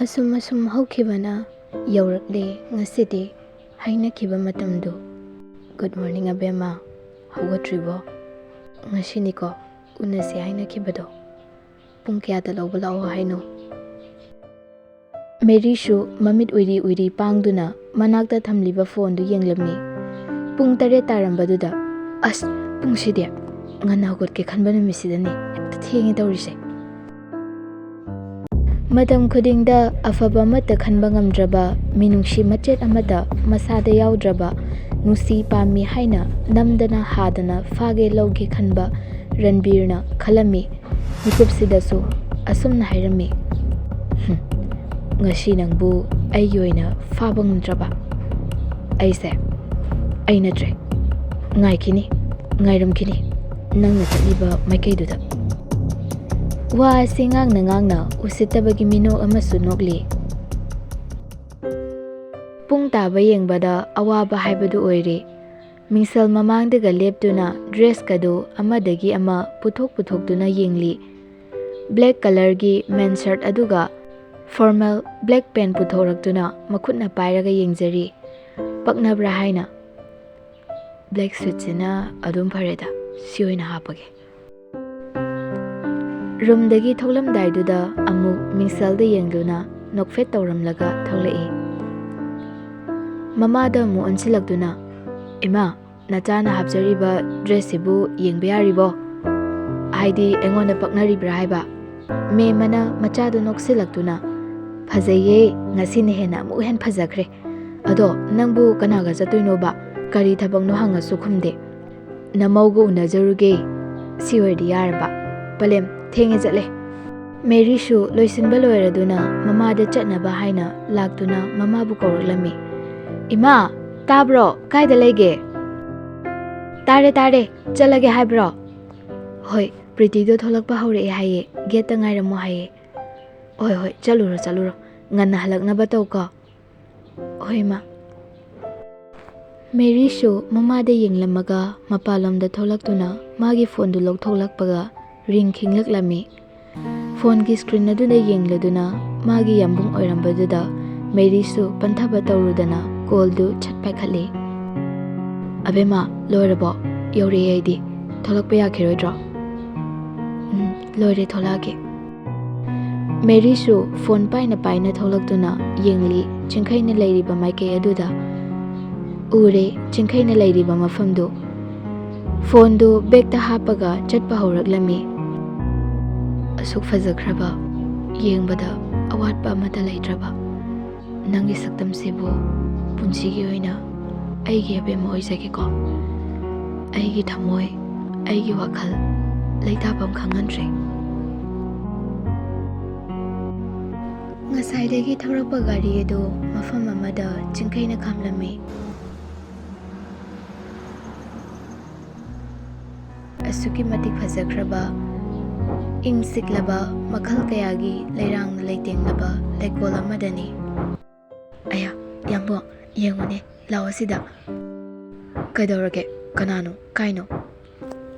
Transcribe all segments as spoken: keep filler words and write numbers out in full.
ꯑꯁꯨꯝ ꯑꯁꯨꯝ ꯍꯧꯈꯤꯕꯅ ꯌꯧꯔꯛꯂꯦ ꯉꯁꯤꯗꯤ ꯍꯥꯏꯅꯈꯤꯕ ꯃꯇꯝꯗꯨ꯫ Good morning, ꯑꯕꯦꯝꯃ꯫ ꯍꯧꯒꯠꯇ꯭ꯔꯤꯕꯣ? ꯉꯁꯤꯅꯤꯀꯣ ꯎꯅꯁꯦ ꯍꯥꯏꯅꯈꯤꯕꯗꯣ꯫ ꯄꯨꯡ ꯀꯌꯥꯗ ꯂꯧꯕ ꯂꯥꯛꯑꯣ ꯍꯥꯏꯅꯣ? ꯃꯦꯔꯤꯁꯨ ꯃꯃꯤꯠ ꯎꯏꯔꯤ ꯎꯏꯔꯤ ꯄꯥꯡꯗꯨꯅ ꯃꯅꯥꯛꯇ ꯊꯝꯂꯤꯕ ꯐꯣꯟꯗꯨ ꯌꯦꯡꯂꯝꯃꯤ꯫ ꯄꯨꯡ ꯇꯔꯦꯠ ꯇꯥꯔꯝꯕꯗꯨꯗ, "ꯑꯁ, ꯄꯨꯡꯁꯤꯗꯤ ꯉꯟꯅ ꯍꯧꯒꯠꯀꯦ ꯈꯟꯕ ꯅꯨꯃꯤꯠꯁꯤꯗꯅꯤ꯫ ꯍꯦꯛꯇ ꯊꯦꯡꯉꯦ ꯇꯧꯔꯤꯁꯦ꯫" ꯃꯇꯝ ꯈꯨꯗꯤꯡꯗ ꯑꯐꯕ ꯑꯃꯠꯇ ꯈꯟꯕ ꯉꯝꯗ꯭ꯔꯕ, ꯃꯤꯅꯨꯡꯁꯤ ꯃꯆꯦꯠ ꯑꯃꯠꯇ ꯃꯁꯥꯗ ꯌꯥꯎꯗ꯭ꯔꯕ, ꯅꯨꯡꯁꯤ ꯄꯥꯝꯃꯤ ꯍꯥꯏꯅ ꯅꯝꯗꯅ ꯍꯥꯗꯅ ꯐꯥꯒꯦ ꯂꯧꯒꯦ ꯈꯟꯕ ꯔꯟꯕꯤꯔꯅ ꯈꯜꯂꯝꯃꯤ꯫ ꯃꯤꯀꯨꯞꯁꯤꯗꯁꯨ ꯑꯁꯨꯝꯅ ꯍꯥꯏꯔꯝꯃꯤ, "ꯍꯨꯝ, ꯉꯁꯤ ꯅꯪꯕꯨ ꯑꯩꯒꯤ ꯑꯣꯏꯅ ꯐꯥꯕ ꯉꯝꯗ꯭ꯔꯕ? ꯑꯩꯁꯦ ꯑꯩ ꯅꯠꯇ꯭ꯔꯦ꯫ ꯉꯥꯏꯈꯤꯅꯤ, ꯉꯥꯏꯔꯝꯈꯤꯅꯤ, ꯅꯪꯅ ꯆꯠꯂꯤꯕ ꯃꯥꯏꯀꯩꯗꯨꯗ꯫" ꯋꯥ ꯑꯁꯤ ꯉꯥꯡꯅ ꯉꯥꯡꯅ ꯎꯁꯤꯠꯇꯕꯒꯤ ꯃꯤꯅꯣꯛ ꯑꯃꯁꯨ ꯅꯣꯛꯂꯤ꯫ ꯄꯨꯡ ꯇꯥꯕ ꯌꯦꯡꯕꯗ ꯑꯋꯥꯕ ꯍꯥꯏꯕꯗꯨ ꯑꯣꯏꯔꯦ꯫ ꯃꯤꯡꯁꯦꯜ ꯃꯃꯥꯡꯗꯒ ꯂꯦꯞꯇꯨꯅ ꯗ꯭ꯔꯦꯁꯀꯗꯨ ꯑꯃꯗꯒꯤ ꯑꯃ ꯄꯨꯊꯣꯛ ꯄꯨꯊꯣꯛꯇꯨꯅ ꯌꯦꯡꯂꯤ꯫ ꯕ꯭ꯂꯦꯛ ꯀꯂꯔꯒꯤ ꯃꯦꯟ ꯁꯔꯠ ꯑꯗꯨꯒ ꯐꯣꯔꯃꯦꯜ ꯕ꯭ꯂꯦꯛ ꯄꯦꯟ ꯄꯨꯊꯣꯔꯛꯇꯨꯅ ꯃꯈꯨꯠꯅ ꯄꯥꯏꯔꯒ ꯌꯦꯡꯖꯔꯤ꯫ ꯄꯛꯅꯕ꯭ꯔꯥ ꯍꯥꯏꯅ꯫ ꯕ꯭ꯂꯦꯛ ꯁꯨꯠꯁꯤꯅ ꯑꯗꯨꯝ ꯐꯔꯦꯗ, ꯁꯤ ꯑꯣꯏꯅ ꯍꯥꯞꯄꯒꯦ꯫ ꯔꯨꯝꯗꯒꯤ ꯊꯣꯛꯂꯝꯗꯥꯏꯗꯨꯗ ꯑꯃꯨꯛ ꯃꯤꯡꯁꯦꯜꯗ ꯌꯦꯡꯗꯨꯅ ꯅꯣꯛꯐꯦꯠ ꯇꯧꯔꯝꯂꯒ ꯊꯣꯛꯂꯛꯏ꯫ ꯃꯃꯥꯗ ꯑꯃꯨꯛ ꯑꯣꯟꯁꯤꯜꯂꯛꯇꯨꯅ, "ꯏꯃꯥ, ꯅꯆꯥꯅ ꯍꯥꯞꯆꯔꯤꯕ ꯗ꯭ꯔꯦꯁꯁꯤꯕꯨ ꯌꯦꯡꯕ ꯌꯥꯔꯤꯕꯣ?" ꯍꯥꯏꯗꯤ ꯑꯩꯉꯣꯟꯗ ꯄꯛꯅꯔꯤꯕ꯭ꯔꯥ ꯍꯥꯏꯕ꯫ ꯃꯦꯝ ꯑꯃꯅ ꯃꯆꯥꯗꯨ ꯅꯣꯛꯁꯤꯜꯂꯛꯇꯨꯅ, "ꯐꯖꯩꯌꯦ, ꯉꯁꯤꯅ ꯍꯦꯟꯅ ꯑꯃꯨꯛ ꯍꯦꯟꯅ ꯐꯖꯈ꯭ꯔꯦ꯫ ꯑꯗꯣ ꯅꯪꯕꯨ ꯀꯅꯥꯒ ꯆꯠꯇꯣꯏꯅꯣꯕ? ꯀꯔꯤ ꯊꯕꯛꯅꯣ ꯍꯪꯉꯁꯨ ꯈꯨꯝꯗꯦ꯫ ꯅꯃꯧꯒ ꯎꯅꯖꯔꯨꯒꯦ꯫ ꯁꯤ ꯑꯣꯏꯔꯗꯤ ꯌꯥꯔꯕ꯫ ꯄꯂꯦꯝ, ꯊꯦꯡꯉꯦ, ꯆꯠꯂꯦ꯫" ꯃꯦꯔꯤꯁꯨ ꯂꯣꯏꯁꯤꯟꯕ ꯂꯣꯏꯔꯗꯨꯅ ꯃꯃꯥꯗ ꯆꯠꯅꯕ ꯍꯥꯏꯅ ꯂꯥꯛꯇꯨꯅ ꯃꯃꯥꯕꯨ ꯀꯧꯔꯛꯂꯝꯃꯤ꯫ "ꯏꯃꯥ, ꯇꯥꯕ꯭ꯔꯣ? ꯀꯥꯏꯗ ꯂꯩꯒꯦ?" "ꯇꯥꯔꯦ, ꯇꯥꯔꯦ꯫ ꯆꯠꯂꯒꯦ ꯍꯥꯏꯕ꯭ꯔꯣ?" "ꯍꯣꯏ, ꯄ꯭ꯔꯤꯇꯤꯗꯣ ꯊꯣꯛꯂꯛꯄ ꯍꯧꯔꯛꯑꯦ ꯍꯥꯏꯌꯦ, ꯒꯦꯠꯇ ꯉꯥꯏꯔꯝꯃꯣ ꯍꯥꯏꯌꯦ꯫" "ꯍꯣꯏ, ꯍꯣꯏ, ꯆꯠꯂꯨꯔꯣ, ꯆꯠꯂꯨꯔꯣ꯫ ꯉꯟꯅ ꯍꯜꯂꯛꯅꯕ ꯇꯧꯀꯣ꯫" "ꯍꯣꯏ, ꯏꯃꯥ꯫" ꯃꯦꯔꯤꯁꯨ ꯃꯃꯥꯗ ꯌꯦꯡꯂꯝꯃꯒ ꯃꯄꯥꯟꯂꯣꯝꯗ ꯊꯣꯛꯂꯛꯇꯨꯅ ꯃꯥꯒꯤ ꯐꯣꯟꯗꯨ ꯂꯧꯊꯣꯛꯂꯛꯄꯒ ꯔꯤꯡ ꯈꯤꯡꯂꯛꯂꯝꯃꯤ꯫ ꯐꯣꯟꯒꯤ ꯁ꯭ꯀ꯭ꯔꯤꯟ ꯑꯗꯨꯗ ꯌꯦꯡꯂꯗꯨꯅ ꯃꯥꯒꯤ ꯌꯥꯝꯕꯨꯡ ꯑꯣꯏꯔꯝꯕꯗꯨꯗ ꯃꯦꯔꯤꯁꯨ ꯄꯟꯊꯕ ꯇꯧꯔꯨꯗꯅ ꯀꯣꯜꯗꯨ ꯁꯠ ꯄꯥꯏꯈꯠꯂꯤ꯫ "ꯑꯕꯦꯝꯃ, ꯂꯣꯏꯔꯕꯣ? ꯌꯧꯔꯛꯑꯦ ꯑꯩꯗꯤ꯫ ꯊꯣꯛꯂꯛꯄ ꯌꯥꯈꯤꯔꯣꯏꯗ꯭ꯔꯣ?" "ꯎꯝ, ꯂꯣꯏꯔꯦ, ꯊꯣꯛꯂꯛꯑꯒꯦ꯫" ꯃꯦꯔꯤꯁꯨ ꯐꯣꯟ ꯄꯥꯏꯅ ꯄꯥꯏꯅ ꯊꯣꯛꯂꯛꯇꯨꯅ ꯌꯦꯡꯂꯤ ꯆꯤꯡꯈꯩꯅ ꯂꯩꯔꯤꯕ ꯃꯥꯏꯀꯩ ꯑꯗꯨꯗ꯫ ꯎꯔꯦ ꯆꯤꯡꯈꯩꯅ ꯂꯩꯔꯤꯕ ꯃꯐꯝꯗꯨ꯫ ꯐꯣꯟꯗꯨ ꯕꯦꯛꯇ ꯍꯥꯞꯄꯒ ꯆꯠꯄ ꯍꯧꯔꯛꯂꯝꯃꯤ꯫ "ꯑꯁꯨꯛ ꯐꯖꯈ꯭ꯔꯕ, ꯌꯦꯡꯕꯗ ꯑꯋꯥꯠꯄ ꯑꯃꯠꯇ ꯂꯩꯇ꯭ꯔꯕ ꯅꯪꯒꯤ ꯁꯛꯇꯝꯁꯤꯕꯨ ꯄꯨꯟꯁꯤꯒꯤ ꯑꯣꯏꯅ ꯑꯩꯒꯤ ꯑꯕꯦꯝꯃ ꯑꯣꯏꯖꯒꯦꯀꯣ꯫ ꯑꯩꯒꯤ ꯊꯃꯣꯏ, ꯑꯩꯒꯤ ꯋꯥꯈꯜ ꯂꯩꯇꯥꯐꯝ ꯈꯪꯍꯟꯗ꯭ꯔꯦ꯫" ꯉꯁꯥꯏꯗꯒꯤ ꯊꯧꯔꯛꯄ ꯒꯥꯔꯤ ꯑꯗꯨ ꯃꯐꯝ ꯑꯃꯗ ꯆꯤꯡꯈꯩꯅ ꯈꯥꯝꯂꯝꯃꯤ꯫ ꯑꯁꯨꯛꯀꯤ ꯃꯇꯤꯛ ꯐꯖꯈ꯭ꯔꯕ, ꯏꯪ ꯆꯤꯛꯂꯕ, ꯃꯈꯜ ꯀꯌꯥꯒꯤ ꯂꯩꯔꯥꯡꯅ ꯂꯩꯇꯦꯡꯂꯕ ꯂꯩꯀꯣꯜ ꯑꯃꯗꯅꯤ꯫ "ꯑꯌꯥ, ꯌꯥꯝꯕꯨꯡ, ꯌꯦꯡꯉꯨꯅꯦ, ꯂꯥꯛꯑꯣ ꯁꯤꯗ꯫" "ꯀꯩꯗꯧꯔꯒꯦ? ꯀꯅꯥꯅꯣ? ꯀꯥꯏꯅꯣ?"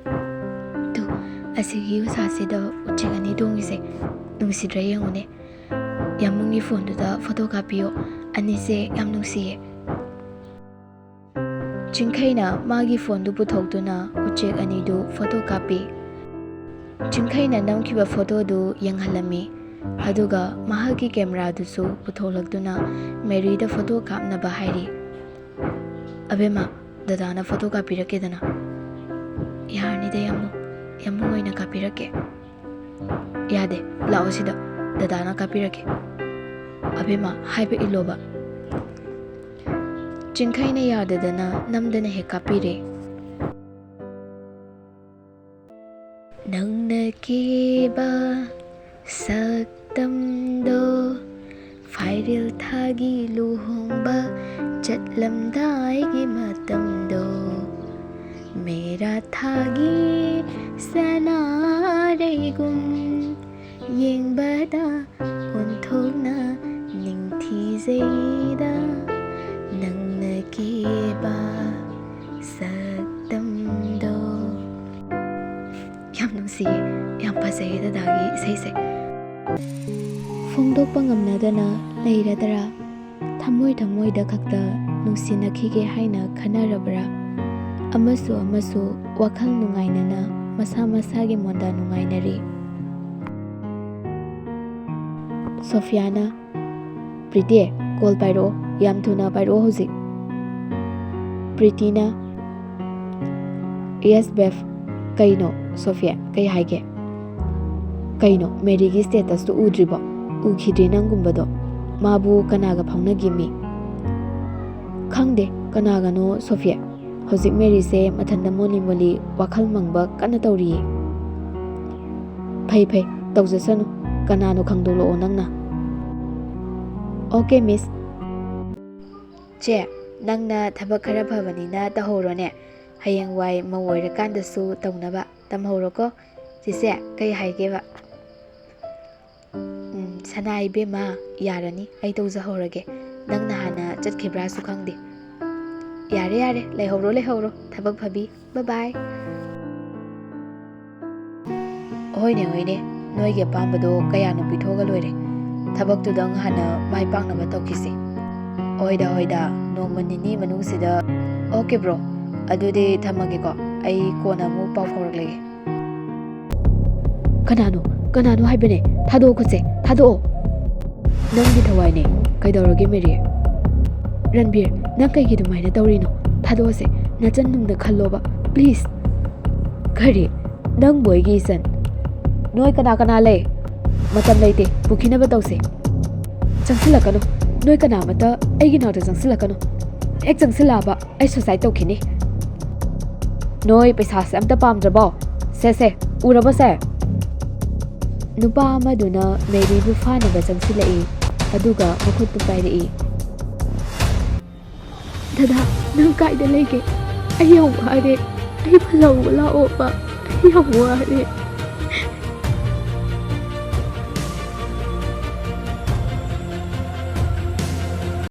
"ꯇꯨ, ꯑꯁꯤꯒꯤ ꯎꯁꯥꯁꯤꯗ ꯎꯆꯦꯛ ꯑꯅꯤ ꯇꯣꯡꯉꯤꯁꯦ꯫ ꯅꯨꯡꯁꯤꯗ꯭ꯔꯥ ꯌꯦꯡꯉꯨꯅꯦ꯫ ꯌꯥꯝꯕꯨꯡꯒꯤ ꯐꯣꯟꯗꯨꯗ ꯐꯣꯇꯣ ꯀꯥꯞꯄꯤꯌꯣ꯫ ꯑꯅꯤꯁꯦ ꯌꯥꯝ ꯅꯨꯡꯁꯤꯌꯦ꯫" ꯆꯤꯡꯈꯩꯅ ꯃꯥꯒꯤ ꯐꯣꯟꯗꯨ ꯄꯨꯊꯣꯛꯇꯨꯅ ꯎꯆꯦꯛ ꯑꯅꯤꯗꯨ ꯐꯣꯇꯣ ꯀꯥꯞꯄꯤ꯫ ꯆꯤꯡꯈꯩꯅ ꯅꯝꯈꯤꯕ ꯐꯣꯇꯣꯗꯨ ꯌꯦꯡꯍꯜꯂꯝꯃꯤ꯫ ꯑꯗꯨꯒ ꯃꯍꯥꯛꯀꯤ ꯀꯦꯃꯦꯔꯥꯗꯨꯁꯨ ꯄꯨꯊꯣꯛꯂꯛꯇꯨꯅ ꯃꯦꯔꯤꯗ ꯐꯣꯇꯣ ꯀꯥꯞꯅꯕ ꯍꯥꯏꯔꯤ꯫ "ꯑꯕꯦꯝꯃ, ꯗꯗꯥꯅ ꯐꯣꯇꯣ ꯀꯥꯞꯄꯤꯔꯛꯀꯦꯗꯅ꯫" "ꯌꯥꯔꯅꯤꯗ, ꯌꯥꯝꯕꯨꯡ꯫ ꯌꯥꯝꯕꯨꯡ ꯑꯣꯏꯅ ꯀꯥꯞꯄꯤꯔꯛꯀꯦ꯫ ꯌꯥꯗꯦ, ꯂꯥꯛꯑꯣ ꯁꯤꯗ, ꯗꯗꯥꯅ ꯀꯥꯞꯄꯤꯔꯛꯀꯦ꯫ ꯑꯕꯦꯝꯃ, ꯍꯥꯏꯕ ꯏꯜꯂꯣꯕ꯫ ꯆꯤꯡꯈꯩꯅ ꯌꯥꯗꯗꯅ ꯅꯝꯗꯅ ꯍꯦꯛ ꯀꯥꯞꯄꯤꯔꯦ꯫ ꯅꯪꯅ ꯀꯦꯕ ꯁꯛꯇꯝꯗꯣ, ꯐꯥꯏꯔꯦꯜ ꯊꯥꯒꯤ ꯂꯨꯍꯣꯡꯕ ꯆꯠꯂꯝꯗꯥꯏꯒꯤ ꯃꯇꯝꯗꯣ, ꯃꯦꯔꯥ ꯊꯥꯒꯤ ꯁꯅꯥꯔꯩꯒꯨꯝ ꯌꯦꯡꯕꯗ ꯑꯣꯟꯊꯣꯛꯅ ꯅꯤꯡꯊꯤꯖꯩꯗ, ꯅꯪꯅ ꯀꯦꯕ ꯁꯛꯇꯝꯗꯣ꯫ ꯌꯥꯝ ꯅꯨꯡꯁꯤꯌꯦ, ꯌꯥꯝ ꯐꯖꯩꯌꯦ ꯗꯗꯥꯒꯤ ꯏꯁꯩꯁꯦ꯫ ꯐꯣꯡꯗꯣꯛꯄ ꯉꯝꯅꯗꯅ ꯂꯩꯔꯗ꯭ꯔꯥ? ꯊꯃꯣꯏ ꯊꯃꯣꯏꯗ ꯈꯛꯇ ꯅꯨꯡꯁꯤꯅꯈꯤꯒꯦ ꯍꯥꯏꯅ ꯈꯟꯅꯔꯕ꯭ꯔꯥ? ꯑꯃꯁꯨ ꯑꯃꯁꯨ ꯋꯥꯈꯜ ꯅꯨꯡꯉꯥꯏꯅꯅ ꯃꯁꯥ ꯃꯁꯥꯒꯤ ꯃꯣꯟꯗ ꯅꯨꯡꯉꯥꯏꯅꯔꯤ꯫ ꯁꯣꯐꯤꯌꯥꯅ, "ꯄ꯭ꯔꯤꯇꯤ, ꯀꯣꯜ ꯄꯥꯏꯔꯛꯑꯣ, ꯌꯥꯝ ꯊꯨꯅ ꯄꯥꯏꯔꯛꯑꯣ ꯍꯧꯖꯤꯛ꯫" ꯄ꯭ꯔꯤꯇꯤꯅ, "ꯌꯦꯁ ꯕꯦꯐ꯫ ꯀꯩꯅꯣ ꯁꯣꯐꯤꯌꯥ, ꯀꯩ ꯍꯥꯏꯒꯦ?" "ꯀꯩꯅꯣ, ꯃꯦꯔꯤꯒꯤ ꯁ꯭ꯇꯦꯇꯁꯇꯨ ꯎꯗ꯭ꯔꯤꯕꯣ?" "ꯎꯈꯤꯗ꯭ꯔꯤ ꯅꯪꯒꯨꯝꯕꯗꯣ꯫ ꯃꯥꯕꯨ ꯀꯅꯥꯒ ꯐꯥꯎꯅꯒꯦꯃꯤ?" "ꯈꯪꯗꯦ ꯀꯅꯥꯒꯅꯣ ꯁꯣꯐꯤꯌꯥ꯫ ꯍꯧꯖꯤꯛ ꯃꯦꯔꯤꯁꯦ ꯃꯊꯟꯇ ꯃꯣꯂꯤ ꯃꯣꯂꯤ ꯋꯥꯈꯜ ꯃꯪꯕ ꯀꯟꯅ ꯇꯧꯔꯤꯌꯦ꯫" "ꯐꯩ ꯐꯩ, ꯇꯧꯖꯁꯅꯨ꯫ ꯀꯅꯥꯅꯣ ꯈꯪꯗꯣꯛꯂꯛꯑꯣ ꯅꯪꯅ꯫" "ꯑꯣꯀꯦ ꯃꯤꯁ꯫" "ꯆꯦ, ꯅꯪꯅ ꯊꯕꯛ ꯈꯔ ꯐꯕꯅꯤꯅ ꯇꯧꯍꯧꯔꯣꯅꯦ꯫ ꯍꯌꯦꯡꯋꯥꯏ ꯃꯧ ꯑꯣꯏꯔꯀꯥꯟꯗꯁꯨ ꯇꯧꯅꯕ ꯇꯝꯍꯧꯔꯣꯀꯣ꯫" "ꯆꯦꯆꯦ, ꯀꯩ ꯍꯥꯏꯒꯦꯕ?" "ꯎꯝ, ꯁꯅꯥ ꯏꯕꯦꯝꯃ, ꯌꯥꯔꯅꯤ, ꯑꯩ ꯇꯧꯖꯍꯧꯔꯒꯦ꯫ ꯅꯪꯅ ꯍꯥꯟꯅ ꯆꯠꯈꯤꯕ꯭ꯔꯥꯁꯨ ꯈꯪꯗꯦ꯫" "ꯌꯥꯔꯦ, ꯌꯥꯔꯦ, ꯂꯩꯍꯧꯔꯣ, ꯂꯩꯍꯧꯔꯣ, ꯊꯕꯛ ꯐꯕꯤ꯫ ꯕꯥꯏ ꯕꯥꯏ꯫" "ꯍꯣꯏꯅꯦ, ꯍꯣꯏꯅꯦ, ꯅꯣꯏꯒꯤ ꯑꯄꯥꯝꯕꯗꯣ ꯀꯌꯥꯅꯣ ꯄꯤꯊꯣꯛꯑꯒ ꯂꯣꯏꯔꯦ꯫ ꯊꯕꯛꯇꯨꯗꯪ ꯍꯥꯟꯅ ꯃꯥꯏ ꯄꯥꯛꯅꯕ ꯇꯧꯈꯤꯁꯤ꯫" "ꯍꯣꯏꯗ, ꯍꯣꯏꯗ, ꯅꯣꯡꯃ ꯅꯤꯅꯤ ꯃꯅꯨꯡꯁꯤꯗ꯫" "ꯑꯣꯀꯦ ꯕ꯭ꯔꯣ, ꯑꯗꯨꯗꯤ ꯊꯝꯃꯒꯦꯀꯣ, ꯑꯩ ꯀꯣꯟꯅ ꯑꯃꯨꯛ ꯄꯥꯎ ꯐꯥꯎꯔꯛꯂꯒꯦ꯫" "ꯀꯅꯥꯅꯣ? ꯀꯅꯥꯅꯣ ꯍꯥꯏꯕꯅꯦ? ꯊꯥꯗꯣꯛꯑꯣ ꯈꯨꯠꯁꯦ, ꯊꯥꯗꯣꯛꯑꯣ!" "ꯅꯪꯒꯤ ꯊꯋꯥꯏꯅꯦ꯫ ꯀꯩꯗꯧꯔꯒꯦ ꯃꯦꯔꯤ?" "ꯔꯟꯕꯤꯔ, ꯅꯪ ꯀꯩꯒꯤ ꯑꯗꯨꯃꯥꯏꯅ ꯇꯧꯔꯤꯅꯣ? ꯊꯥꯗꯣꯛꯑꯁꯦ, ꯅꯆꯟ ꯅꯨꯡꯗ ꯈꯜꯂꯣꯕ, ꯄ꯭ꯂꯤꯖ꯫" "ꯀꯔꯤ? ꯅꯪꯕꯨ ꯑꯩꯒꯤ ꯏꯆꯟ꯫ ꯅꯣꯏ ꯀꯅꯥ ꯀꯅꯥ ꯂꯩ? ꯃꯇꯝ ꯂꯩꯇꯦ, ꯄꯨꯈꯤꯅꯕ ꯇꯧꯁꯦ꯫ ꯆꯪꯁꯤꯜꯂꯛꯀꯅꯨ꯫ ꯅꯣꯏ ꯀꯅꯥꯃꯠꯇ ꯑꯩꯒꯤ ꯅꯥꯛꯇ ꯆꯪꯁꯤꯜꯂꯛꯀꯅꯨ꯫ ꯍꯦꯛ ꯆꯪꯁꯤꯜꯂꯛꯑꯕ ꯑꯩ suicide ꯇꯧꯈꯤꯅꯤ꯫ ꯅꯣꯏ ꯄꯩꯁꯥꯁꯦ ꯑꯝꯇ ꯄꯥꯝꯗ꯭ꯔꯕꯣ? ꯁꯦ ꯁꯦ, ꯎꯔꯕꯣ ꯁꯦ? ꯅꯨꯄꯥ ꯑꯃꯗꯨꯅ ꯃꯦꯔꯤꯕꯨ ꯐꯥꯅꯕ ꯆꯪꯁꯤꯜꯂꯛꯏ, ꯑꯗꯨꯒ ꯃꯈꯨꯠꯇꯨ ꯄꯥꯏꯔꯛꯏ꯫ ꯗꯗꯥ, ꯅꯪ ꯀꯥꯏꯗ ꯂꯩꯒꯦ? ꯑꯩ ꯌꯥꯝ ꯋꯥꯔꯦ꯫ ꯑꯩꯕꯨ ꯂꯧꯕ ꯂꯥꯛꯑꯣꯕ꯫ ꯑꯩ ꯌꯥꯝ ꯋꯥꯔꯦ꯫